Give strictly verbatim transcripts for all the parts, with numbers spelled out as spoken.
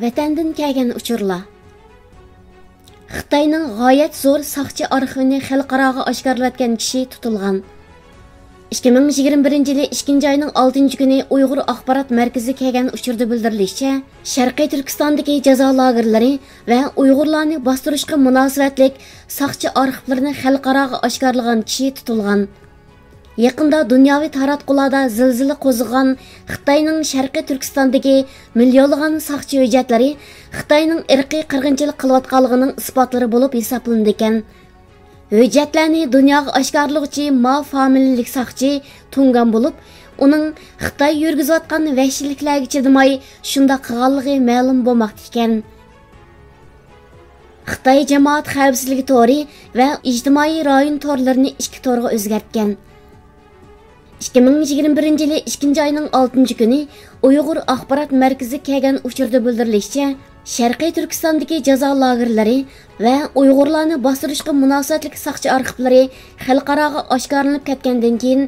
ۋەتەندىن كەلگەن ئۇچۇرلار. خىتاينىڭ غايەت زور ساقچى ئارخىۋىنى خەلقئاراغا ئاشكارىلىۋەتكەن كىشى تۇتۇلغان. ئىككى مىڭ يىگىرمە بىرىنچى يىلى ئىككىنچى ئاينىڭ ئالتىنچى كۈنى ئۇيغۇر ئاخبارات مەركىزى كەلگەن ئۇچۇردا بىلدۈرۈلۈشىچە، شەرقىي تۈركىستاندىكى جازا لاگېرلىرى ۋە ئۇيغۇرلارنى باستۇرۇشقا مۇناسىۋەتلىك ساقچى ئارخىپلىرىنى خەلقئاراغا ئاشكارىلىغان كىشى تۇتۇلغان. يېقىندا دۇنياۋى تاراتقۇلاردا زىلزىلە قوزغىغان خىتاينىڭ شەرقىي تۈركىستاندىكى مىليونلىغان ساقچى ھۆججەتلىرى خىتاينىڭ ئىرقىي قىرغىنچىلىق قىلىۋاتقانلىقىنىڭ ئىسپاتلىرى بولۇپ ھېسابلىنىدىكەن. ھۆججەتلەرنى دۇنياغا ئاشكارىلىغۇچى ما فامىلىلىك ساقچى تۇڭگان بولۇپ، ئۇنىڭ خىتاي يۈرگۈزۈۋاتقان ۋەھشىيلىكلەرگە چىدىماي شۇنداق قىلغانلىقى مەلۇم بولماقتا ئىكەن. خىتاي جامائەت خەۋپسىزلىكى تورى ۋە ئىجتىمائىي رايون تورلىرىنى ئىككى تورغا ئۆزگەرتكەن. ئىككى مىڭ يىگىرمە بىرىنچى يىلى ئىككىنچى ئاينىڭ ئالتىنچى كۈنى ئۇيغۇر ئاخبارات مەركىزىگە كەلگەن ئۇچۇردا بىلدۈرۈلۈشىچە، شەرقىي تۈركىستاندىكى جازا لاگېرلىرى ۋە ئۇيغۇرلارنى باستۇرۇشقا مۇناسىۋەتلىك ساقچى ئارخىپلىرى خەلقئاراغا ئاشكارىلىنىپ كەتكەندىن كېيىن،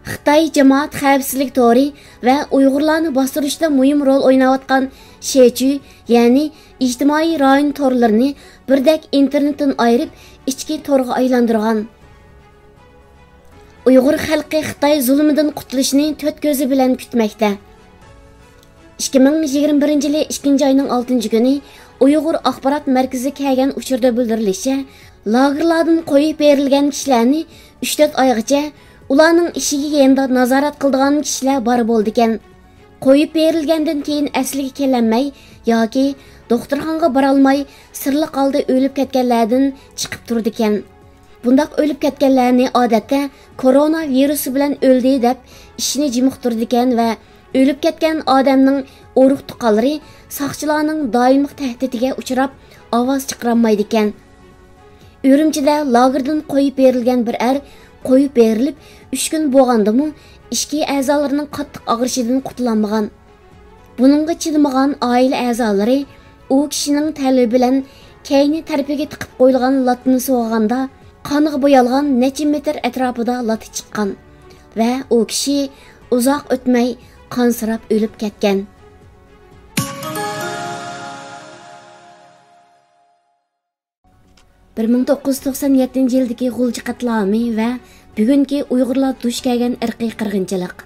خىتاي جامائەت خەۋپسىزلىك تورى ۋە ئۇيغۇرلارنى باستۇرۇشتا مۇھىم رول ئويناۋاتقان شېچۈ، يەنى ئىجتىمائىي رايون تورلىرىنى بىردەك ئىنتېرنېتتىن ئايرىپ، ئىچكى تورغا ئايلاندۇرغان. ئۇيغۇر خەلقى خىتاي زۇلۇمىدىن قۇتۇلۇشنى تۆت كۆزى بىلەن كۈتمەكتە. ئىككى مىڭ يىگىرمە بىرىنچى يىلى ئىككىنچى ئاينىڭ ئالتىنچى كۈنى ئۇيغۇر ئاخبارات مەركىزىگە كەلگەن ئۇچۇردا بىلدۈرۈلۈشىچە، لاگېرلاردىن قويۇپ بېرىلگەن كىشىلەرنى ئۈچ تۆت ئايغىچە ئۇلارنىڭ ئىشىكى يېنىدا نازارەت قىلىدىغان كىشىلەر بار بولىدىكەن. قويۇپ بېرىلگەندىن كېيىن ئەسلىگە كېلەلمەي ياكى دوختۇرخانىغا بارالماي سىرلىق ھالدا ئۆلۈپ كەتكەنلەردىن چىقىپ تۇرىدىكەن. بۇنداق ئۆلۈپ كەتكەنلەرنى ئادەتتە كورونا ۋىرۇسى بىلەن ئۆلدى دەپ ئىشىنى جىمىقتۇرىدىكەن ۋە ئۆلۈپ كەتكەن ئادەمنىڭ ئۇرۇق-تۇغقانلىرى ساقچىلارنىڭ دائىملىق تەھدىتىگە ئۇچراپ ئاۋاز چىقىرالمايدىكەن. ئۈرۈمچىدە لاگېردىن قويۇپ بېرىلگەن بىر ئەر قويۇپ بېرىلىپ ئۈچ كۈن بولغاندىمۇ ئىچكى ئەزالىرىنىڭ قاتتىق ئاغرىشىدىن قۇتۇلالمىغان. بۇنىڭغا چىدىمىغان ئائىلە ئەزالىرى ئۇ كىشىنىڭ تەلىپى بىلەن كەينى تەرىپىگە تىقىپ قويۇلغان لاتىنى سوغىغاندا، قانغا بويالغان نەچچە مېتىر ئەتراپىدا لاتا چىققان ۋە ئۇ كىشى ئۇزاق ئۆتمەي قانسىراپ ئۆلۈپ كەتكەن. بىر مىڭ توققۇز يۈز توقسان يەتتىنچى يىلدىكى غۇلجا قەتلىئامى ۋە بۈگۈنكى ئۇيغۇرلار دۇچ كەلگەن ئىرقىي قىرغىنچىلىق.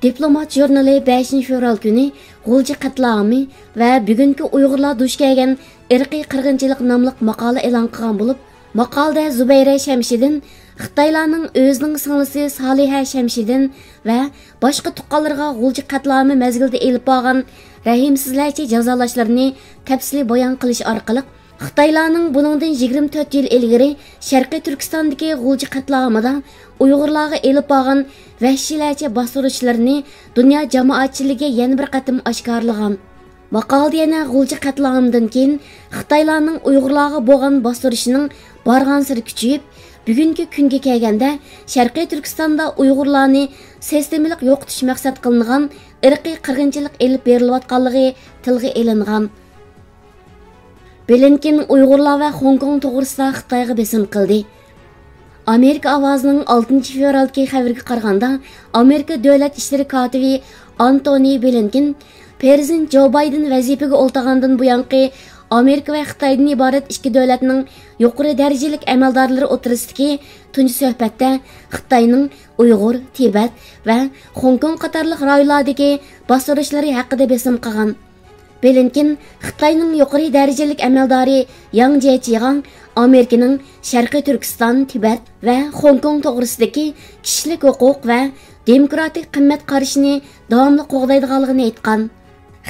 دىپلومات ژۇرنىلى بەشىنچى فېۋرال كۈنى غۇلجا قەتلىئامى ۋە بۈگۈنكى ئۇيغۇرلار دۇچ كەلگەن ئىرقىي قىرغىنچىلىق ناملىق ماقالە ئېلان قىلغان بولۇپ، ماقالىدە زۇبەيرە شەمشىدىن خىتايلارنىڭ ئۆزىنىڭ سىڭلىسى سالىھە شەمشىدىن ۋە باشقا تۇغقانلىرىغا غۇلجا قەتلىئامى مەزگىلىدە ئېلىپ بارغان رەھىمسىزلەرچە جازالاشلىرىنى تەپسىلىي بايان قىلىش ئارقىلىق، خىتايلارنىڭ بۇنىڭدىن يىگىرمە تۆت يىل ئىلگىرى شەرقىي تۈركىستاندىكى غۇلجا قەتلىئامىدا ئۇيغۇرلارغا ئېلىپ بارغان ۋەھشىيلەرچە باستۇرۇشلىرىنى دۇنيا جامائەتچىلىكىگە يەنە بىر قېتىم ئاشكارىلىغان. ماقالىدە يەنە غۇلجا قەتلىئامىدىن كېيىن خىتايلارنىڭ ئۇيغۇرلارغا بولغان باستۇرۇشىنىڭ بارغانسېرى كۈچىيىپ، بۈگۈنكى كۈنگە كەلگەندە شەرقىي تۈركىستاندا ئۇيغۇرلارنى سىستېمىلىق يوقىتىش مەقسەت قىلىنغان ئىرقىي قىرغىنچىلىق ئېلىپ بېرىلىۋاتقانلىقى تىلغا ئېلىنغان. بلىنكېن ئۇيغۇرلار ۋە خوڭكوڭ توغرىسىدا خىتايغا بېسىم قىلدى. ئامېرىكا ئاۋازىنىڭ ئالتىنچى فېۋرالدىكى خەۋىرىگە قارىغاندا، ئامېرىكا دۆلەت ئىشلىرى كاتىپى ئانتونى بلىنكېن پىرېزىدېنت جو بايدېن ۋەزىپىگە ئولتۇرغاندىن بۇيانقى ئامېرىكا ۋە خىتايدىن ئىبارەت ئىككى دۆلەتنىڭ يۇقىرى دەرىجىلىك ئەمەلدارلىرى ئوتتۇرىسىدىكى تۇنجى سۆھبەتتە خىتاينىڭ ئۇيغۇر، تىبەت ۋە خوڭكوڭ قاتارلىق رايونلاردىكى باستۇرۇشلىرى ھەققىدە بېسىم قىلغان. بلىنكېن خىتاينىڭ يۇقىرى دەرىجىلىك ئەمەلدارى ياڭ جيېچىغا ئامېرىكىنىڭ شەرقىي تۈركىستان، تىبەت ۋە خوڭكوڭ توغرىسىدىكى كىشىلىك ھوقۇق ۋە دېموكراتىك قىممەت قارىشىنى داۋاملىق قوغدايدىغانلىقىنى ئېيتقان.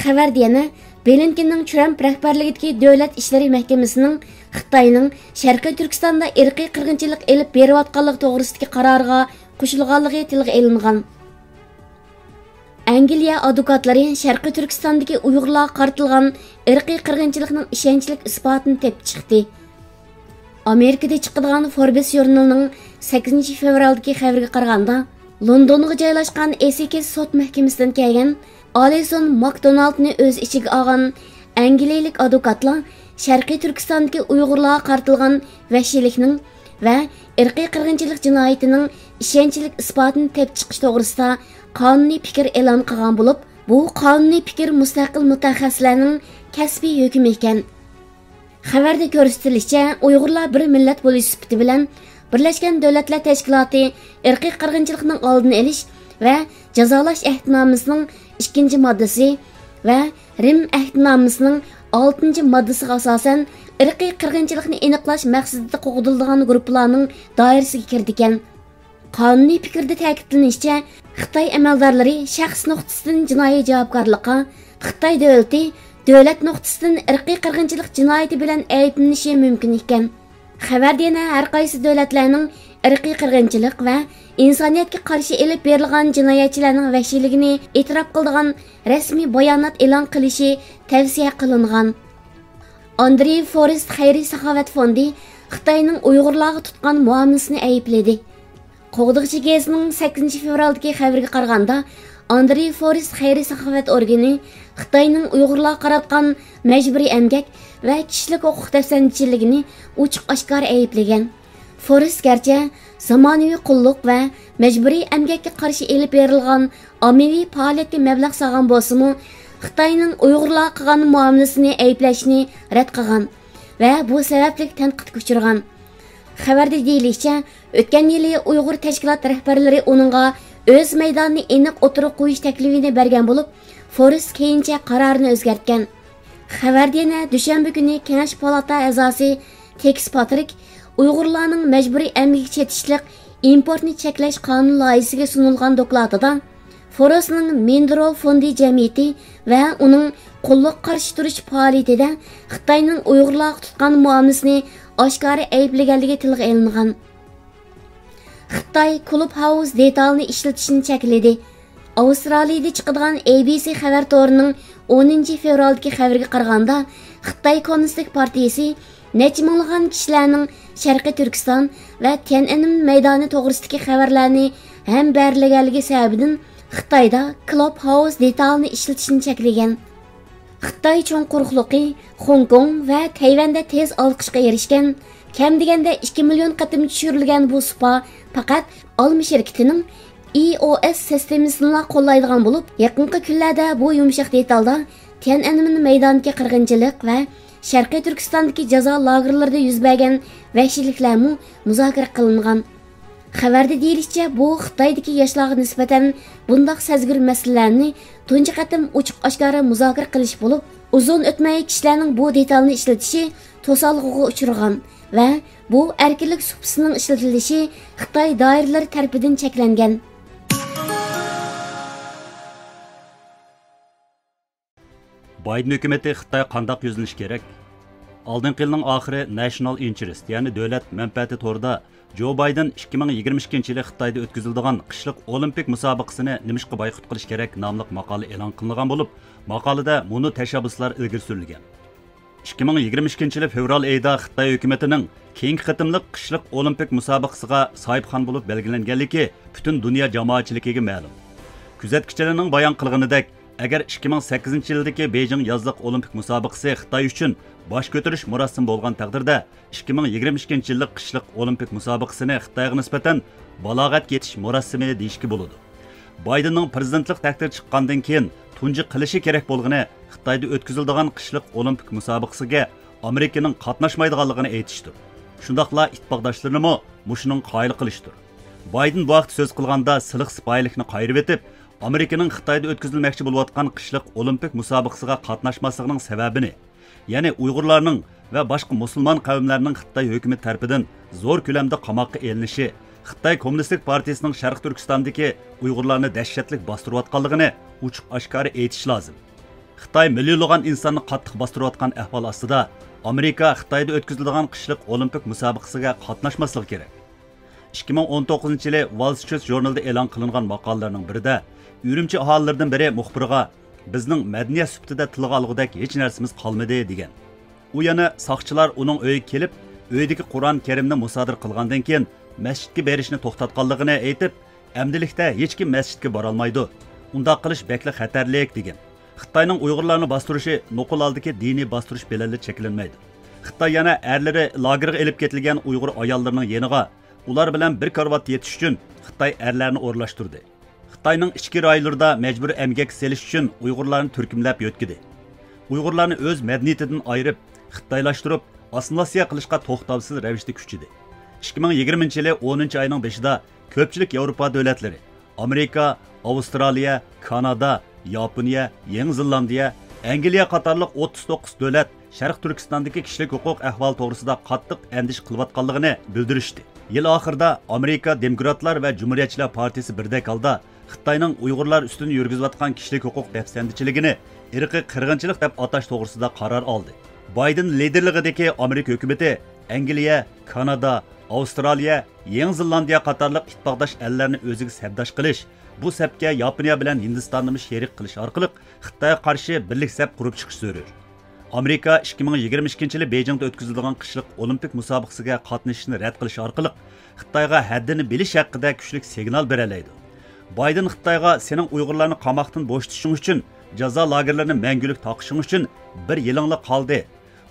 خەۋەردە يەنە بلىنكېننىڭ ترامپ رەھبەرلىكىدىكى دۆلەت ئىشلىرى مەھكىمىسىنىڭ خىتاينىڭ شەرقىي تۈركىستاندا ئىرقىي قىرغىنچىلىق ئېلىپ بېرىۋاتقانلىقى توغرىسىدىكى قارارىغا قوشۇلغانلىقى تىلغا ئېلىنغان. ئەنگلىيە ئادۋوكاتلىرى شەرقىي تۈركىستاندىكى ئۇيغۇرلارغا قارىتىلغان ئىرقىي قىرغىنچىلىقنىڭ ئىشەنچلىك ئىسپاتىنى تېپىپ چىقتى. ئامېرىكىدا چىقىدىغان فوربس ژۇرنىلىنىڭ سەككىزىنچى فېۋرالدىكى خەۋىرىگە قارىغاندا، لوندونغا جايلاشقان ئېسىكس سوت مەھكىمىسىدىن كەلگەن ئالىسون ماكدونالدنى ئۆز ئىچىگە ئالغان ئەنگلىيەلىك ئادۋوكاتلار شەرقىي تۈركىستاندىكى ئۇيغۇرلارغا قارىتىلغان ۋەھشىيلىكنىڭ ۋە ئىرقىي قىرغىنچىلىق جىنايىتىنىڭ ئىشەنچلىك ئىسپاتىنى تېپىپ چىقىش توغرىسىدا قانۇنىي پىكىر ئېلان قىلغان بولۇپ، بۇ قانۇنىي پىكىر مۇستەقىل مۇتەخەسسىسلەرنىڭ كەسپىي ھۆكمى ئىكەن. خەۋەردە كۆرسىتىلىشىچە، ئۇيغۇرلار بىر مىللەت بولۇش سۈپىتى بىلەن بىرلەشكەن دۆلەتلەر تەشكىلاتى ئىرقىي قىرغىنچىلىقنىڭ ئالدىنى ئېلىش ۋە جازالاش ئەھدىنامىسىنىڭ ئىككىنچى ماددىسى ۋە رىم ئەھدىنامىسىنىڭ ئالتىنچى ماددىسىغا ئاساسەن، ئىرقىي قىرغىنچىلىقنى ئېنىقلاش مەقسىتىدە قوغدىلىدىغان گۇرۇپپىلارنىڭ دائىرىسىگە كىرىدىكەن. قانۇنىي پىكىردە تەكىتلىنىشىچە، خىتاي ئەمەلدارلىرى شەخس نۇقتىسىدىن جىنايى جاۋابكارلىققا، خىتاي دۆلىتى دۆلەت نۇقتىسىدىن ئىرقىي قىرغىنچىلىق جىنايىتى بىلەن ئەيىبلىنىشى مۇمكىن ئىكەن. خەۋەردە يەنە ھەر قايسى دۆلەتلەرنىڭ ئىرقىي قىرغىنچىلىق ۋە ئىنسانىيەتكە قارشى ئېلىپ بېرىلغان جىنايەتچىلەرنىڭ ۋەھشىيلىكىنى ئېتىراپ قىلىدىغان رەسمىي بايانات ئېلان قىلىشى تەۋسىيە قىلىنغان. ئاندرېي فورست خەيرىي ساخاۋەت فوندى خىتاينىڭ ئۇيغۇرلارغا تۇتقان مۇئامىلىسىنى ئەيىبلىدى. قوغدىغۇچى گېزىتىنىڭ سەككىزىنچى فېۋرالدىكى خەۋىرىگە قارىغاندا، ئاندرېي فورست خەيرىي ساخاۋەت ئورگىنى خىتاينىڭ ئۇيغۇرلارغا قاراتقان مەجبۇرىي ئەمگەك ۋە كىشىلىك ھوقۇق دەپسەندىچىلىكىنى ئوچۇق ئاشكارا ئەيىبلىگەن. فورست گەرچە زامانىۋى قۇللۇق ۋە مەجبۇرىي ئەمگەككە قارشى ئېلىپ بېرىلغان ئاممىۋى پائالىيەتكە مەبلەغ سالغان بولسىمۇ، خىتاينىڭ ئۇيغۇرلارغا قىلغان مۇئامىلىسىنى ئەيىبلەشنى رەت قىلغان ۋە بۇ سەۋەبلىك تەنقىدكە ئۇچرىغان. خەۋەردە دېيىلىشىچە، ئۆتكەن يىلى ئۇيغۇر تەشكىلات رەھبەرلىرى ئۇنىڭغا ئۆز مەيدانىنى ئېنىق ئوتتۇرىغا قويۇش تەكلىپىنى بەرگەن بولۇپ، فورست كېيىنچە قارارىنى ئۆزگەرتكەن. خەۋەردە يەنە دۈشەنبە كۈنى كېڭەش پالاتا ئەزاسى تېكس پاترىك ئۇيغۇرلارنىڭ مەجبۇرىي ئەمگىككە چېتىشلىق ئىمپورتنى چەكلەش قانۇن لايىھىسىگە سۇنۇلغان دوكلاتىدا، فورستنىڭ مىندرول فوندى جەمئىيىتى ۋە ئۇنىڭ قۇللۇققا قارشى تۇرۇش پائالىيىتىدە خىتاينىڭ ئۇيغۇرلارغا تۇتقان مۇئامىلىسىنى ئاشكارا ئەيىبلىگەنلىكى تىلغا ئېلىنغان. خىتاي كلۇب ھاۋس دېتالىنى ئىشلىتىشنى چەكلىدى. ئاۋسترالىيىدە چىقىدىغان ئەي بى سى خەۋەر تورىنىڭ ئونىنچى فېۋرالدىكى خەۋىرىگە قارىغاندا، خىتاي كوممۇنىستىك پارتىيىسى نەچچە مىڭلىغان كىشىلەرنىڭ شەرقىي تۈركىستان ۋە تيەنئەنمېن مەيدانى توغرىسىدىكى خەۋەرلەرنى ھەمبەرلىگەنلىكى سەۋەبىدىن خىتايدا كلۇب ھاۋس دېتالىنى ئىشلىتىشنى چەكلىگەن. خىتاي چوڭ قۇرۇقلۇقى خوڭكوڭ ۋە تەيۋەندە تېز ئالقىشقا ئېرىشكەن، كەم دېگەندە ئىككى مىليون قېتىم چۈشۈرۈلگەن بۇ سۇپا پەقەت ئالما شىركىتىنىڭ ئى ئو ئېس سىستېمىسىنىلا قوللايدىغان بولۇپ، يېقىنقى كۈنلەردە بۇ يۇمشاق دېتالدا تيەنئەنمېن مەيدانىدىكى قىرغىنچىلىق ۋە شەرقىي تۈركىستاندىكى جازا لاگېرلىرىدا يۈز بەرگەن ۋەھشىيلىكلەرمۇ مۇزاكىرە قىلىنغان. خەۋەردە دېيىلىشىچە، بۇ خىتايدىكى ياشلارغا نىسبەتەن بۇنداق سەزگۈر مەسىلىلەرنى تۇنجى قېتىم ئوچۇق ئاشكارا مۇزاكىرە قىلىش بولۇپ، ئۇزۇن ئۆتمەي كىشىلەرنىڭ بۇ دېتالنى ئىشلىتىشى توسالغۇغا ئۇچرىغان ۋە بۇ ئەركىنلىك سۇپىسىنىڭ ئىشلىتىلىشى خىتاي دائىرىلىرى تەرىپىدىن چەكلەنگەن. بايدېن ھۆكۈمىتى خىتايغا قانداق يۈزلىنىشى كېرەك؟ ئالدىنقى يىلنىڭ ئاخىرى ناشنال ئىنتېرېست، يەنى دۆلەت مەنپەئەتى تورىدا جو بايدېن ئىككى مىڭ يىگىرمە ئىككىنچى يىلى خىتايدا ئۆتكۈزۈلىدىغان قىشلىق ئولىمپىك مۇسابىقىسىنى نېمىشقا بايقۇت قىلىش كېرەك ناملىق ماقالە ئېلان قىلىنغان بولۇپ، ماقالىدە مۇنۇ تەشەببۇسلار ئىلگىرى سۈرۈلگەن. ئىككى مىڭ يىگىرمە ئىككىنچى يىلى فېۋرال ئېيىدا خىتاي ھۆكۈمىتىنىڭ كېيىنكى قېتىملىق قىشلىق ئولىمپىك مۇسابىقىسىغا ساھىبخان بولۇپ بەلگىلەنگەنلىكى پۈتۈن دۇنيا جامائەتچىلىكىگە مەلۇم. كۆزەتكۈچىلەرنىڭ بايان قىلغىنىدەك، ئەگەر ئىككى مىڭ سەككىزىنچى يىلدىكى بېيجىڭ يازلىق ئولىمپىك مۇسابىقىسى خىتاي ئۈچۈن باش كۆتۈرۈش مۇراسىمى بولغان تەقدىردە، ئىككى مىڭ يىگىرمە ئىككىنچى يىللىق قىشلىق ئولىمپىك مۇسابىقىسىنى خىتايغا نىسبەتەن بالاغەتكە يېتىش مۇراسىمى دېيىشكە بولىدۇ. بايدېننىڭ پىرېزىدېنتلىق تەختىگە چىققاندىن كېيىن تۇنجى قىلىشى كېرەك بولغىنى خىتايدا ئۆتكۈزۈلىدىغان قىشلىق ئولىمپىك مۇسابىقىسىگە ئامېرىكىنىڭ قاتناشمايدىغانلىقىنى ئېيتىشتۇر. شۇنداقلا ئىتتىپاقداشلىرىنىمۇ مۇشۇنىڭغا قايىل قىلىشتۇر. بايدېن بۇ ھەقتە سۆز قىلغاندا سىلىق سىپايىلىكنى قايرىۋېتىپ، ئامېرىكىنىڭ خىتايدا ئۆتكۈزۈلمەكچى بولۇۋاتقان قىشلىق ئولىمپىك مۇسابىقىسىغا قاتناشماسلىقىنىڭ سەۋەبىنى، يەنى ئۇيغۇرلارنىڭ ۋە باشقا مۇسۇلمان قەۋملەرنىڭ خىتاي ھۆكۈمىتى تەرىپىدىن زور كۆلەمدە قاماققا ئېلىنىشى، خىتاي كوممۇنىستىك پارتىيىسىنىڭ شەرقىي تۈركىستاندىكى ئۇيغۇرلارنى دەھشەتلىك باستۇرۇۋاتقانلىقىنى ئوچۇق ئاشكارا ئېيتىش لازىم. خىتاي مىليونلىغان ئىنساننى قاتتىق باستۇرۇۋاتقان ئەھۋال ئاستىدا، ئامېرىكا خىتايدا ئۆتكۈزۈلىدىغان قىشلىق ئولىمپىك مۇسابىقىسىگە قاتناشماسلىقى كېرەك. ئىككى مىڭ ئون توققۇزىنچى يىلى ۋال سترىت ژۇرنىلىدا ئېلان قىلىنغان ماقالىلەرنىڭ بىرىدە ئۈرۈمچى ئاھالىلىرىدىن بىرى مۇخبىرغا، «بىزنىڭ مەدەنىيەت سۈپىتىدە تىلغا ئالغۇدەك ھېچ نەرسىمىز قالمىدى» دېگەن. ئۇ يەنە ساقچىلار ئۇنىڭ ئۆيىگە كېلىپ، ئۆيدىكى قۇرئان كەرىمنى مۇسادىرە قىلغاندىن كېيىن مەسچىتكە بېرىشنى توختاتقانلىقىنى ئېيتىپ، ئەمدىلىكتە ھېچكىم مەسچىتكە بارالمايدۇ. ئۇنداق قىلىش بەكلا خەتەرلىك، دېگەن. خىتاينىڭ ئۇيغۇرلارنى باستۇرۇشى نوقۇل ھالدىكى دىنىي باستۇرۇش بىلەنلا چەكلەنمەيدۇ. خىتاي يەنە ئەرلىرى لاگېرغا ئېلىپ كېتىلگەن ئۇيغۇر ئاياللىرىنىڭ يېنىغا ئۇلار بىلەن بىر كارىۋاتتا يېتىش ئۈچۈن خىتاي ئەرلەرنى ئورۇنلاشتۇردى. خىتاينىڭ ئىچكى رايونلىرىدا مەجبۇرىي ئەمگەككە سېلىش ئۈچۈن ئۇيغۇرلارنى تۈركۈملەپ يۆتكىدى. ئۇيغۇرلارنى ئۆز مەدەنىيىتىدىن ئايرىپ، خىتايلاشتۇرۇپ، ئاسسىمىلياتسىيە قىلىشقا توختاۋسىز رەۋىشتە كۈچىدى. ئىككى مىڭ يىگىرمىنچى يىلى ئونىنچى ئاينىڭ بېشىدا كۆپچىلىك ياۋروپا دۆلەتلىرى، ئامېرىكا، ئاۋسترالىيە، كانادا، ياپونىيە، يېڭى زېلاندىيە، ئەنگلىيە قاتارلىق ئوتتۇز توققۇز دۆلەت شەرقىي تۈركىستاندىكى كىشىلىك ھوقۇق ئەھۋالى توغرىسىدا قاتتىق ئەندىشە قىلىۋاتقانلىقىنى بىلدۈرۈشتى. يىل ئاخىرىدا ئامېرىكا دېموكراتلار ۋە جۇمھۇرىيەتچىلەر پارتىيىسى بىردەك ھالدا خىتاينىڭ ئۇيغۇرلار ئۈستىدىن يۈرگۈزۈۋاتقان كىشىلىك ھوقۇق دەپسەندىچىلىكىنى ئىرقىي قىرغىنچىلىق دەپ ئاتاش توغرىسىدا قارار ئالدى. بايدېن لىدېرلىقىدىكى ئامېرىكا ھۆكۈمىتى ئەنگلىيە، كانادا، ئاۋسترالىيە، يېڭى زېلاندىيە قاتارلىق ئىتتىپاقداش ئەللەرنى ئۆزىگە سەپداش قىلىش، بۇ سەپكە ياپونىيە بىلەن ھىندىستاننىمۇ شېرىك قىلىش ئارقىلىق خىتايغا قارشى بىرلىك سەپ قۇرۇپ چىقىش زۆرۈر. ئامېرىكا ئىككى مىڭ يىگىرمە ئىككىنچى يىلى بېيجىڭدا ئۆتكۈزۈلىدىغان قىشلىق ئولىمپىك مۇسابىقىسىگە قاتنىشىشنى رەت قىلىش ئارقىلىق خىتايغا ھەددىنى بىلىش ھەققىدە كۈچلۈك سىگنال بېرەلەيدۇ. بايدېن خىتايغا سېنىڭ ئۇيغۇرلارنى قاماقتىن بوشىتىشىڭ ئۈچۈن، جازا لاگېرلىرىنى مەڭگۈلۈك تاقىشىڭ ئۈچۈن بىر يىلىڭلا قالدى.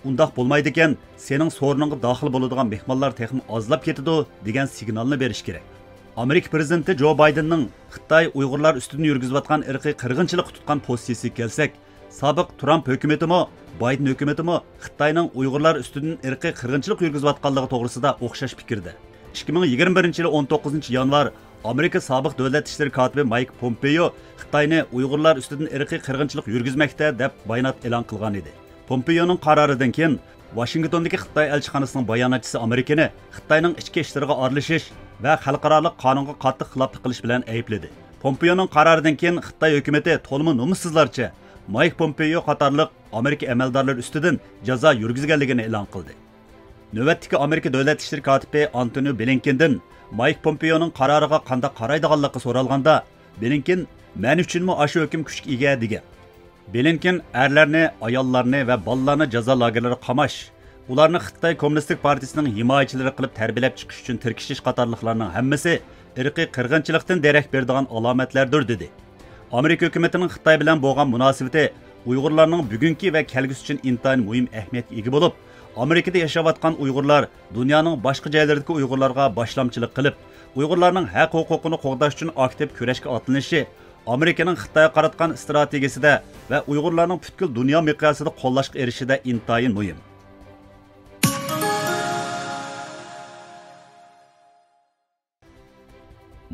ئۇنداق بولمايدىكەن، سېنىڭ سورۇنۇڭغا داخىل بولىدىغان مېھمانلار تېخىمۇ ئازلاپ كېتىدۇ، دېگەن سىگنالنى بېرىش كېرەك. ئامېرىكا پىرېزىدېنتى جو بايدېننىڭ خىتاي ئۇيغۇرلار ئۈستىدىن يۈرگۈزۈۋاتقان ئىرقىي قىرغىنچىلىققا تۇتقان پوزىتسىيىسىگە كەلسەك، سابىق ترامپ ھۆكۈمىتىمۇ، بايدېن ھۆكۈمىتىمۇ خىتاينىڭ ئۇيغۇرلار ئۈستىدىن ئىرقىي قىرغىنچىلىق يۈرگۈزۈۋاتقانلىقى توغرىسىدا ئوخشاش پىكىردە. ئىككى مىڭ يىگىرمە بىرىنچى يىلى ئون توققۇزىنچى يانۋار ئامېرىكا سابىق دۆلەت ئىشلىرى كاتىپى مايك پومپېيو خىتاينى ئۇيغۇرلار ئۈستىدىن ئىرقىي قىرغىنچىلىق يۈرگۈزمەكتە دەپ بايانات ئېلان قىلغان ئىدى. پومپېيونىڭ قارارىدىن كېيىن ۋاشىنگتوندىكى خىتاي ئەلچىخانىسىنىڭ باياناتچىسى ئامېرىكىنى خىتاينىڭ ئىچكى ئىشلىرىغا ئارىلىشىش ۋە خەلقئارالىق قانۇنغا قاتتىق خىلاپلىق قىلىش بىلەن ئەيىبلىدى. پومپېيونىڭ قارارىدىن كېيىن خىتاي ھۆكۈمىتى تولىمۇ نومۇسسىزلارچە مايك پومپېيو قاتارلىق ئامېرىكا ئەمەلدارلىرى ئۈستىدىن جازا يۈرگۈزگەنلىكىنى ئېلان قىلدى. نۆۋەتتىكى ئامېرىكا دۆلەت ئىشلىرى كاتىپى ئانتونى بلىنكېندىن مايك پومپېيونىڭ قارارىغا قانداق قارايدىغانلىقى سورالغاندا، بلىنكېن، «مەن ئۈچۈنمۇ ئاشۇ ھۆكۈم كۈچكە ئىگە؟» دېگەن. بلىنكېن ئەرلەرنى، ئاياللارنى ۋە بالىلارنى جازا لاگېرلىرىغا قاماش، ئۇلارنى خىتاي كوممۇنىستىك پارتىيىسىنىڭ ھىمايىچىلىرى قىلىپ تەربىيەلەپ چىقىش ئۈچۈن تىركىشىش قاتارلىقلارنىڭ ھەممىسى ئىرقىي قىرغىنچىلىقتىن دېرەك بېرىدىغان ئالامەتلەردۇر، دېدى. ئامېرىكا ھۆكۈمىتىنىڭ خىتاي بىلەن بولغان مۇناسىۋىتى ئۇيغۇرلارنىڭ بۈگۈنكى ۋە كەلگۈسى ئۈچۈن ئىنتايىن مۇھىم ئەھمىيەتكە ئىگە بولۇپ، ئامېرىكىدا ياشاۋاتقان ئۇيغۇرلار دۇنيانىڭ باشقا جايلىرىدىكى ئۇيغۇرلارغا باشلامچىلىق قىلىپ، ئۇيغۇرلارنىڭ ھەق ھوقۇقىنى قوغداش ئۈچۈن ئاكتىپ كۈرەشكە ئاتلىنىشى ئامېرىكىنىڭ خىتايغا قاراتقان ئىستراتېگىيىسىدە ۋە ئۇيغۇرلارنىڭ پۈتكۈل دۇنيا مىقياسىدا قوللاشقا ئېرىشىشىدە ئىنتايىن مۇھىم.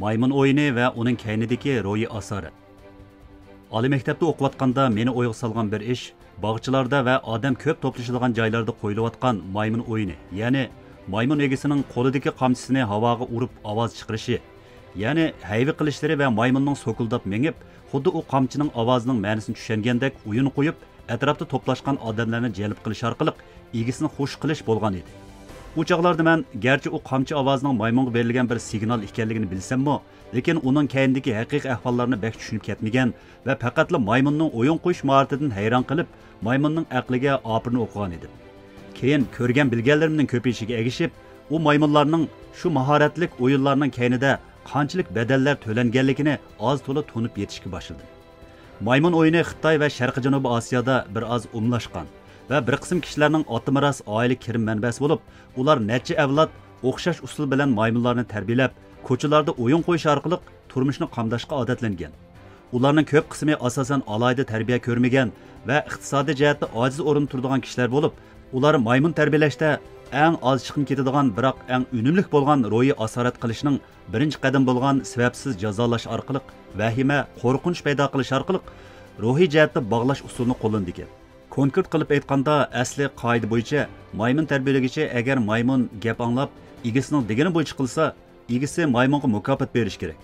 مايمۇن ئويۇنى ۋە ئۇنىڭ كەينىدىكى روھىي ئاسارەت. ئالىي مەكتەپتە ئوقۇۋاتقاندا مېنى ئويغا سالغان بىر ئىش، باغچىلاردا ۋە ئادەم كۆپ توپلىشىدىغان جايلاردا قويۇلۇۋاتقان مايمۇن ئويۇنى، يەنى مايمۇن ئىگىسىنىڭ قولىدىكى قامچىسىنى ھاۋاغا ئۇرۇپ ئاۋاز چىقىرىشى، يەنى ھەيۋە قىلىشلىرى ۋە مايمۇننىڭ سوكۇلداپ مېڭىپ، خۇددى ئۇ قامچىنىڭ ئاۋازىنىڭ مەنىسىنى چۈشەنگەندەك ئويۇن قويۇپ، ئەتراپتا توپلاشقان ئادەملەرنى جەلپ قىلىش ئارقىلىق ئىگىسىنى خۇش قىلىش بولغان ئىدى. ئۇ چاغلاردا مەن گەرچە ئۇ قامچا ئاۋازىنىڭ مايمۇنغا بېرىلگەن بىر سىگنال ئىكەنلىكىنى بىلسەممۇ، لېكىن ئۇنىڭ كەينىدىكى ھەقىقىي ئەھۋاللارنى بەك چۈشىنىپ كەتمىگەن ۋە پەقەتلا مايمۇننىڭ ئويۇن قويۇش ماھارىتىدىن ھەيران قېلىپ، مايمۇننىڭ ئەقلىگە ئاپىرىن ئوقۇغان ئىدىم. كېيىن كۆرگەن بىلگەنلىرىمنىڭ كۆپىيىشىگە ئەگىشىپ، ئۇ مايمۇنلارنىڭ شۇ ماھارەتلىك ئويۇنلارنىڭ كەينىدە قانچىلىك بەدەللەر تۆلەنگەنلىكىنى ئاز تولا تونۇپ يېتىشكە باشلىدىم. مايمۇن ئويۇنى خىتاي ۋە شەرقىي جەنۇبىي ئاسىيادا بىر ئاز ئومۇملاشقان ۋە بىر قىسىم كىشىلەرنىڭ ئاتىمىراس ئائىلە كىرىم مەنبەسى بولۇپ، ئۇلار نەچچە ئەۋلاد ئوخشاش ئۇسۇل بىلەن مايمۇنلارنى تەربىيەلەپ، كوچىلاردا ئويۇن قويۇش ئارقىلىق تۇرمۇشنى قامداشقا ئادەتلەنگەن. ئۇلارنىڭ كۆپ قىسمى ئاساسەن ئالاھىدە تەربىيە كۆرمىگەن ۋە ئىقتىسادىي جەھەتتە ئاجىز ئورۇندا تۇرىدىغان كىشىلەر بولۇپ، ئۇلار مايمۇن تەربىيەلەشتە ئەڭ ئاز چىقىم كېتىدىغان، بىراق ئەڭ ئۈنۈملۈك بولغان روھىي ئاسارەت قىلىشنىڭ بىرىنچى قەدىمى بولغان سەۋەبسىز جازالاش ئارقىلىق، ۋەھىمە، قورقۇنچ پەيدا قىلىش ئارقىلىق روھىي جەھەتتە باغلاش ئۇسۇلىنى قوللىنىدىكەن. كونكرېت قىلىپ ئېيتقاندا، ئەسلى قائىدە بويىچە مايمۇن تەربىيەلىگۈچى ئەگەر مايمۇن گەپ ئاڭلاپ، ئىگىسىنىڭ دېگىنى بويىچە قىلسا، ئىگىسى مايمۇنغا مۇكاپات بېرىشى كېرەك.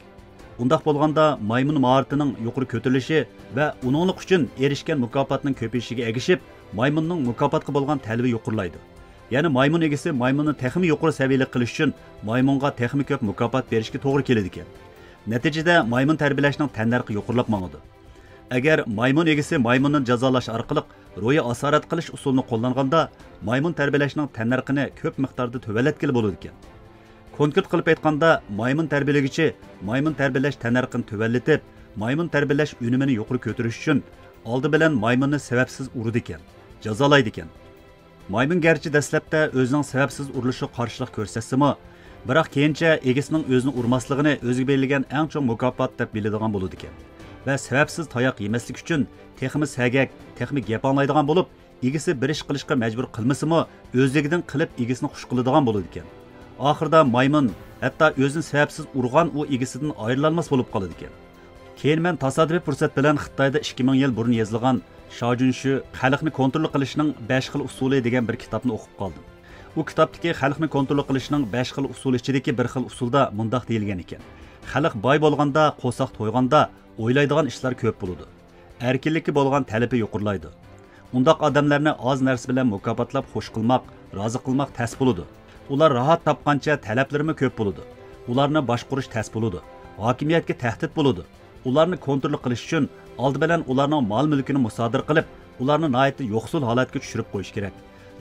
ئۇنداق بولغاندا مايمۇن ماھارىتىنىڭ يۇقىرى كۆتۈرۈلۈشى ۋە ئۇنىڭلىق ئۈچۈن ئېرىشكەن مۇكاپاتنىڭ كۆپىيىشىگە ئەگىشىپ، مايمۇننىڭ مۇكاپاتقا بولغان تەلىپى يۇقىرىلايدۇ. يەنى مايمۇن ئىگىسى مايمۇننى تېخىمۇ يۇقىرى سەۋىيەلىك قىلىش ئۈچۈن مايمۇنغا تېخىمۇ كۆپ مۇكاپات بېرىشكە توغرا كېلىدىكەن. نەتىجىدە مايمۇن تەربىيەلەشنىڭ تەننەرخى يۇقىرىلاپ ماڭىدۇ. ئەگەر مايمۇن ئىگىسى مايمۇننى جازالاش ئارقىلىق روھىي ئاسارەت قىلىش ئۇسۇلىنى قوللانغاندا، مايمۇن تەربىيەلەشنىڭ تەننەرخىنى كۆپ مىقداردا تۆۋەنلەتكىلى بولىدىكەن. كونكرېت قىلىپ ئېيتقاندا، مايمۇن تەربىيەلىگۈچى مايمۇن تەربىيەلەش تەننەرخىنى تۆۋەنلىتىپ، مايمۇن تەربىيەلەش ئۈنۈمىنى يۇقىرى كۆتۈرۈش ئۈچۈن ئالدى بىلەن مايمۇننى سەۋەبسىز ئۇرىدىكەن، جازالايدىكەن. مايمۇن گەرچە دەسلەپتە ئۆزىنىڭ سەۋەبسىز ئۇرۇلۇشىغا قارشىلىق كۆرسەتسىمۇ، بىراق كېيىنچە ئىگىسىنىڭ ئۆزىنى ئۇرماسلىقىنى ئۆزىگە بېرىلگەن ئەڭ چوڭ مۇكاپات دەپ بىلىدىغان بولىدىكەن ۋە سەۋەبسىز تاياق يېمەسلىك ئۈچۈن تېخىمۇ سەگەك، تېخىمۇ گەپ ئاڭلايدىغان بولۇپ، ئىگىسى بىر ئىش قىلىشقا مەجبۇر قىلمىسىمۇ، ئۆزلۈكىدىن قىلىپ ئىگىسىنى خۇش قىلىدىغان بولىدىكەن. ئاخىرىدا مايمۇن ھەتتا ئۆزىنى سەۋەبسىز ئۇرغان ئۇ ئىگىسىدىن ئايرىلالماس بولۇپ قالىدىكەن. كېيىن مەن تاسادىپىي پۇرسەت بىلەن خىتايدا ئىككى مىڭ يىل بۇرۇن يېزىلغان شاجۈنشۈ خەلقنى كونترول قىلىشنىڭ بەش خىل ئۇسۇلى دېگەن بىر كىتابنى ئوقۇپ قالدىم. ئۇ كىتابتىكى خەلقنى كونترول قىلىشنىڭ بەش خىل ئۇسۇلى ئىچىدىكى بىر خىل ئۇسۇلدا مۇنداق دېيىلگەن ئىكەن: خەلق باي بولغاندا، قورساق تويغاندا ئويلايدىغان ئىشلار كۆپ بولىدۇ. ئەركىنلىككە بولغان تەلىپى يۇقىرىلايدۇ. ئۇنداق ئادەملەرنى ئاز نەرسە بىلەن مۇكاپاتلاپ خۇش قىلماق، رازى قىلماق تەس بولىدۇ. ئۇلار راھەت تاپقانچە تەلەپلىرىمۇ كۆپ بولىدۇ. ئۇلارنى باشقۇرۇش تەس بولىدۇ. ھاكىمىيەتكە تەھدىت بولىدۇ. ئۇلارنى كونترول قىلىش ئۈچۈن ئالدى بىلەن ئۇلارنىڭ مال-مۈلكىنى مۇسادىرە قىلىپ، ئۇلارنى ناھايىتى يوقسۇل ھالەتكە چۈشۈرۈپ قويۇش كېرەك.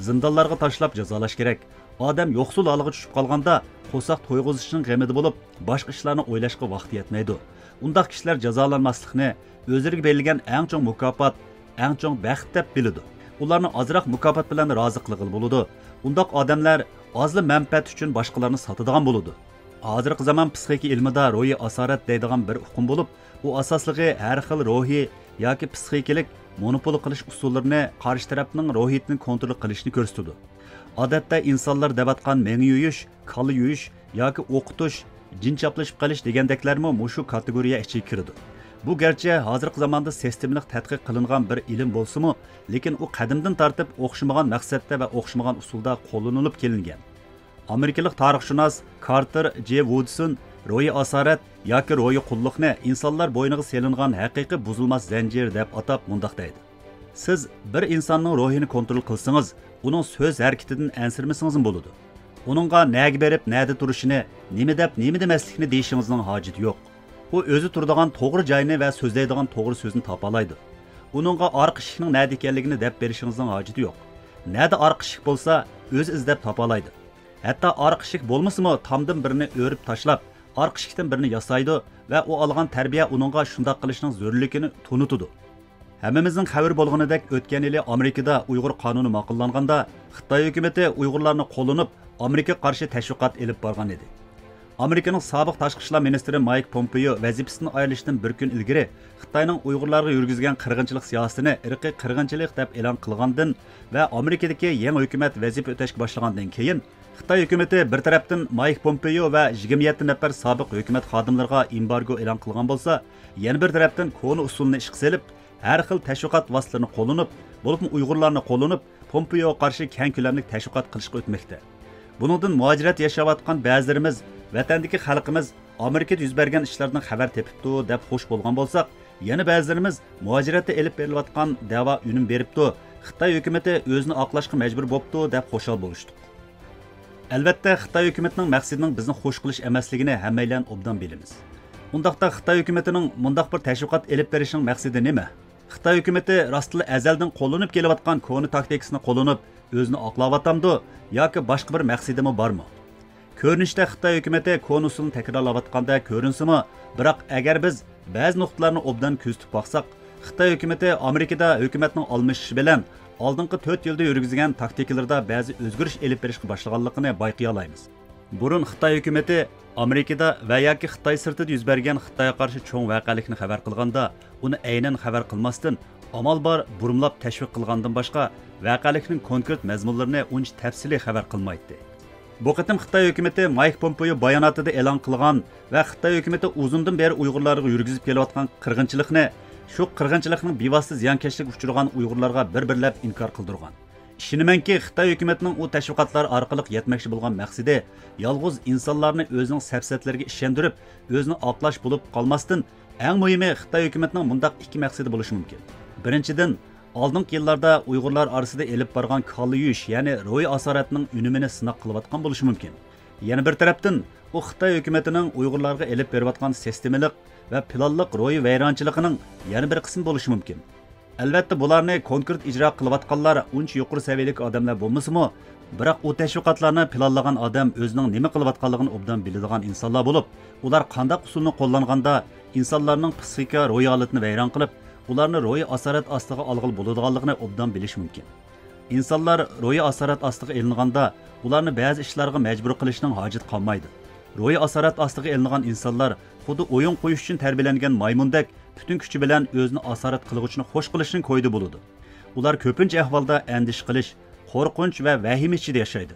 زىندانلارغا تاشلاپ جازالاش كېرەك. ئادەم يوقسۇل ھالغا چۈشۈپ قالغاندا، قورساق تويغۇزۇشنىڭ غېمىدە بولۇپ، باشقا ئىشلارنى ئويلاشقا ۋاقتى يەتمەيدۇ. ئۇنداق كىشىلەر جازالانماسلىقنى ئۆزلىرىگە بېرىلگەن ئەڭ چوڭ مۇكاپات، ئەڭ چوڭ بەخت دەپ بىلىدۇ. ئۇلارنى ئازراق مۇكاپات بىلەن رازى قىلغىلى بولىدۇ. ئۇنداق ئادەملەر ئازلا مەنپەئەت ئۈچۈن باشقىلارنى ساتىدىغان بولىدۇ. ھازىرقى زامان پسىخىكا ئىلمىدا روھىي ئاسارەت دەيدىغان بىر ئۇقۇم بولۇپ، ئۇ ئاساسلىقى ھەر خىل روھىي ياكى پسىخىكىلىق مونوپول قىلىش ئۇسۇللىرىنى، قارشى تەرەپنىڭ روھىيىتىنى كونترول قىلىشنى كۆرسىتىدۇ. ئادەتتە ئىنسانلار دەۋاتقان مېڭە يۇيۇش، كاللا يۇيۇش ياكى ئوقۇتۇش، جىن چاپلىشىپ قېلىش دېگەندەكلەرمۇ مۇشۇ كاتېگورىيە ئىچىگە كىرىدۇ. بۇ گەرچە ھازىرقى زاماندا سىستېمىلىق تەتقىق قىلىنغان بىر ئىلىم بولسىمۇ، لېكىن ئۇ قەدىمدىن تارتىپ ئوخشىمىغان مەقسەتتە ۋە ئوخشىمىغان ئۇسۇلدا قوللىنىلىپ كېلىنگەن. ئامېرىكىلىق تارىخشۇناس كارتېر جې ۋۇدسون روھىي ئاسارەت ياكى روھىي قۇللۇقنى ئىنسانلار بوينىغا سېلىنغان ھەقىقىي بۇزۇلماس زەنجىر دەپ ئاتاپ مۇنداق دەيدۇ: سىز بىر ئىنساننىڭ روھىنى كونترول قىلسىڭىز، ئۇنىڭ سۆز ھەرىكىتىدىن ئەنسىرىمىسىڭىزمۇ بولىدۇ. ئۇنىڭغا نەگە بېرىپ، نەدە تۇرۇشىنى، نېمە دەپ، نېمە دېمەسلىكنى دېيىشىڭىزنىڭ ھاجىتى يوق. ئۇ ئۆزى تۇرىدىغان توغرا جاينى ۋە سۆزلەيدىغان توغرا سۆزنى تاپالايدۇ. ئۇنىڭغا ئارقا ئىشىكنىڭ نەدە ئىكەنلىكىنى دەپ بېرىشىڭىزنىڭ ھاجىتى يوق. نەدە ئارقا ئىشىك بولسا، ئۆزى ئىزدەپ تاپالايدۇ. ھەتتا ئارقا ئىشىك بولمىسىمۇ، تامدىن بىرنى ئۆرۈپ تاشلاپ، ئارقا ئىشىكتىن بىرنى ياسايدۇ ۋە ئۇ ئالغان تەربىيە ئۇنىڭغا شۇنداق قىلىشنىڭ زۆرۈرلۈكىنى تونۇتىدۇ. ھەممىمىزنىڭ خەۋىرى بولغىنىدەك، ئۆتكەن يىلى ئامېرىكىدا ئۇيغۇر قانۇنى ماقۇللانغاندا، خىتاي ھۆكۈمىتى ئۇيغۇرلارنى قوللىنىپ، ئامېرىكىغا قارشى تەشۋىقات ئېلىپ بارغان ئىدى. ئامېرىكىنىڭ سابىق تاشقى ئىشلار مىنىستىرى مايك پومپېيو ۋەزىپىسىدىن ئايرىلىشتىن بىر كۈن ئىلگىرى خىتاينىڭ ئۇيغۇرلارغا يۈرگۈزگەن قىرغىنچىلىق سىياسىتىنى ئىرقىي قىرغىنچىلىق دەپ ئېلان قىلغاندىن ۋە ئامېرىكىدىكى يېڭى ھۆكۈمەت ۋەزىپە ئۆتەشكە باشلىغاندىن كېيىن، خىتاي ھۆكۈمىتى بىر تەرەپتىن مايك پومپېيو ۋە يىگىرمە يەتتە نەپەر سابىق ھۆكۈمەت خادىملىرىغا ئېمبارگو ئېلان قىلغان بولسا، يەنە بىر تەرەپتىن كونا ئۇسۇلنى ئىشقا سېلىپ، ھەر خىل تەشۋىقات ۋاسىتىلىرىنى قوللىنىپ، بولۇپمۇ ئۇيغۇرلارنى قوللىنىپ، پومپېيوغا قارشى كەڭ كۆلەملىك تەشۋىقات قىلىشقا ئۆتمەكتە. بۇنىڭدىن مۇھاجىرەتتە ياشاۋاتقان بەزىلىرىمىز، ۋەتەندىكى خەلقىمىز ئامېرىكىدا يۈز بەرگەن ئىشلاردىن خەۋەر تېپىپتۇ دەپ خوش بولغان بولساق، يەنە بەزىلىرىمىز مۇھاجىرەتتە ئېلىپ بېرىلىۋاتقان دەۋا ئۈنۈم بېرىپتۇ، خىتاي ھۆكۈمىتى ئۆزىنى ئاقلاشقا مەجبۇر بوپتۇ دەپ خۇشال بولۇشتۇق. ئەلۋەتتە، خىتاي ھۆكۈمىتىنىڭ مەقسىتىنىڭ بىزنى خوش قىلىش ئەمەسلىكىنى ھەممەيلەن ئوبدان بىلىمىز. ئۇنداقتا خىتاي ھۆكۈمىتىنىڭ مۇنداق بىر تەشۋىقات ئېلىپ بېرىشىنىڭ مەقسىتى نېمە؟ خىتاي ھۆكۈمىتى راستلا ئەزەلدىن قوللىنىپ كېلىۋاتقان كونا تاكتىكىسىنى قوللىنىپ، ئۆزىنى ئاقلاۋاتامدۇ ياكى باشقا بىر مەقسىتىمۇ بارمۇ؟ كۆرۈنۈشتە خىتاي ھۆكۈمىتى كونا ئۇسۇلنى تەكرارلاۋاتقاندەك كۆرۈنسىمۇ، بىراق ئەگەر بىز بەزى نۇقتىلارنى ئوبدان كۆزىتىپ باقساق، خىتاي ھۆكۈمىتى ئامېرىكىدا ھۆكۈمەتنىڭ ئالمىشىشى بىلەن ئالدىنقى تۆت يىلدا يۈرگۈزگەن تاكتىكىلىرىدا بەزى ئۆزگىرىش ئېلىپ بېرىشقا باشلىغانلىقىنى بايقىيالايمىز. بۇرۇن خىتاي ھۆكۈمىتى ئامېرىكىدا ۋە ياكى خىتاي سىرتىدا يۈز بەرگەن خىتايغا قارشى چوڭ ۋەقەلىكنى خەۋەر قىلغاندا، ئۇنى ئەينەن خەۋەر قىلماستىن، ئامال بار بۇرمىلاپ تەشۋىق قىلغاندىن باشقا، ۋەقەلىكنىڭ كونكرېت مەزمۇنلىرىنى ئۇنچە تەپسىلىي خەۋەر قىلمايتتى. بۇ قېتىم خىتاي ھۆكۈمىتى مايك پومپېيو باياناتىدا ئېلان قىلغان ۋە خىتاي ھۆكۈمىتى ئۇزۇندىن بېرى ئۇيغۇرلارغا يۈرگۈزۈپ كېلىۋاتقان قىرغىنچىلىقنى، شۇ قىرغىنچىلىقنىڭ بىۋاسىتە زىيانكەشلىككە ئۇچرىغان ئۇيغۇرلارغا بىر-بىرلەپ ئىنكار قىلدۇرغان. ئىشىنىمەنكى، خىتاي ھۆكۈمىتىنىڭ ئۇ تەشۋىقاتلار ئارقىلىق يەتمەكچى بولغان مەقسىتى يالغۇز ئىنسانلارنى ئۆزىنىڭ سەپسەتىلىرىگە ئىشەندۈرۈپ، ئۆزىنى ئاقلاش بولۇپ قالماستىن، ئەڭ مۇھىمى، خىتاي ھۆكۈمىتىنىڭ مۇنداق ئىككى مەقسىتى بولۇشى مۇمكىن. بىرىنچىدىن، ئالدىنقى يىللاردا ئۇيغۇرلار ئارىسىدا ئېلىپ بارغان كاللا يۇيۇش، يەنى روھىي ئاسارەتنىڭ ئۈنۈمىنى سىناق قىلىۋاتقان بولۇشى مۇمكىن. يەنە بىر تەرەپتىن، ئۇ خىتاي ھۆكۈمىتىنىڭ ئۇيغۇرلارغا ئېلىپ بېرىۋاتقان سىستېمىلىق ۋە پىلانلىق روھىي ۋەيرانچىلىقىنىڭ يەنە بىر قىسمى بولۇشى مۇمكىن. ئەلۋەتتە، بۇلارنى كونكرېت ئىجرا قىلىۋاتقانلار ئۇنچە يۇقىرى سەۋىيەلىك ئادەملەر بولمىسىمۇ، بىراق ئۇ تەشۋىقاتلارنى پىلانلىغان ئادەم ئۆزىنىڭ نېمە قىلىۋاتقانلىقىنى ئوبدان بىلىدىغان ئىنسانلار بولۇپ، ئۇلار قانداق ئۇسۇلنى قوللانغاندا ئىنسانلارنىڭ پسىخىكا روھىي ھالىتىنى ۋەيران قىلىپ، ئۇلارنى روھىي ئاسارەت ئاستىغا ئالغىلى بولىدىغانلىقىنى ئوبدان بىلىشى مۇمكىن. ئىنسانلار روھىي ئاسارەت ئاستىغا ئېلىنغاندا، ئۇلارنى بەزى ئىشلارغا مەجبۇر قىلىشنىڭ ھاجىتى قالمايدۇ. روھىي ئاسارەت ئاستىغا ئېلىنغان ئىنسانلار خۇددى ئويۇن قويۇش ئۈچۈن تەربىيەلەنگەن مايمۇندەك پۈتۈن كۈچى بىلەن ئۆزىنى ئاسارەت قىلغۇچىنى خوش قىلىشنىڭ كويىدا بولىدۇ. ئۇلار كۆپىنچە ئەھۋالدا ئەندىشە قىلىش، قورقۇنچ ۋە ۋەھىمە ئىچىدە ياشايدۇ.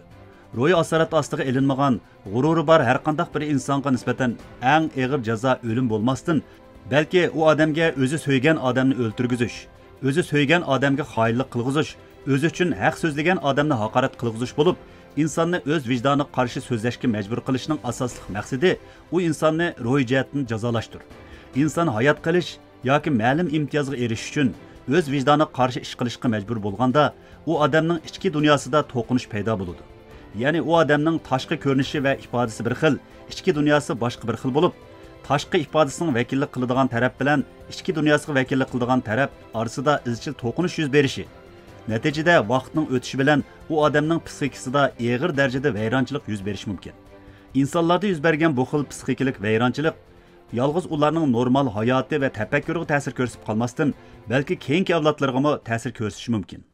روھىي ئاسارەت ئاستىغا ئېلىنمىغان، غۇرۇرى بار ھەرقانداق بىر ئىنسانغا نىسبەتەن ئەڭ ئېغىر جازا ئۆلۈم بولماستىن، بەلكى ئۇ ئادەمگە ئۆزى سۆيگەن ئادەمنى ئۆلتۈرگۈزۈش، ئۆزى سۆيگەن ئادەمگە خائىنلىق قىلغۇزۇش، ئۆزى ئۈچۈن ھەق سۆزلىگەن ئادەمنى ھاقارەت قىلغۇزۇش بولۇپ، ئىنساننى ئۆز ۋىجدانىغا قارشى سۆزلەشكە مەجبۇر قىلىشنىڭ ئاساسلىق مەقسىتى ئۇ ئىنساننى روھىي جەھەتتىن جازالاشتۇر. ئىنسان ھايات قېلىش ياكى مەلۇم ئىمتىيازغا ئېرىشىش ئۈچۈن ئۆز ۋىجدانىغا قارشى ئىش قىلىشقا مەجبۇر بولغاندا، ئۇ ئادەمنىڭ ئىچكى دۇنياسىدا توقۇنۇش پەيدا بولىدۇ. يەنى ئۇ ئادەمنىڭ تاشقى كۆرۈنۈشى ۋە ئىپادىسى بىر خىل، ئىچكى دۇنياسى باشقا بىر خىل بولۇپ، تاشقى ئىپادىسىنىڭ ۋەكىللىك قىلىدىغان تەرەپ بىلەن ئىچكى دۇنياسىغا ۋەكىللىك قىلىدىغان تەرەپ ئارىسىدا ئىزچىل توقۇنۇش يۈز بېرىشى، نەتىجىدە ۋاقىتنىڭ ئۆتۈشى بىلەن ئۇ ئادەمنىڭ پسىخىكىسىدا ئېغىر دەرىجىدە ۋەيرانچىلىق يۈز بېرىشى مۇمكىن. ئىنسانلاردا يۈز بەرگەن بۇ خىل پسىخىكىلىق ۋەيرانچىلىق يالغۇز ئۇلارنىڭ نورمال ھاياتى ۋە تەپەككۇرىغا تەسىر كۆرسىتىپ قالماستىن، بەلكى كېيىنكى ئەۋلادلىرىغىمۇ تەسىر كۆرسىتىشى مۇمكىن.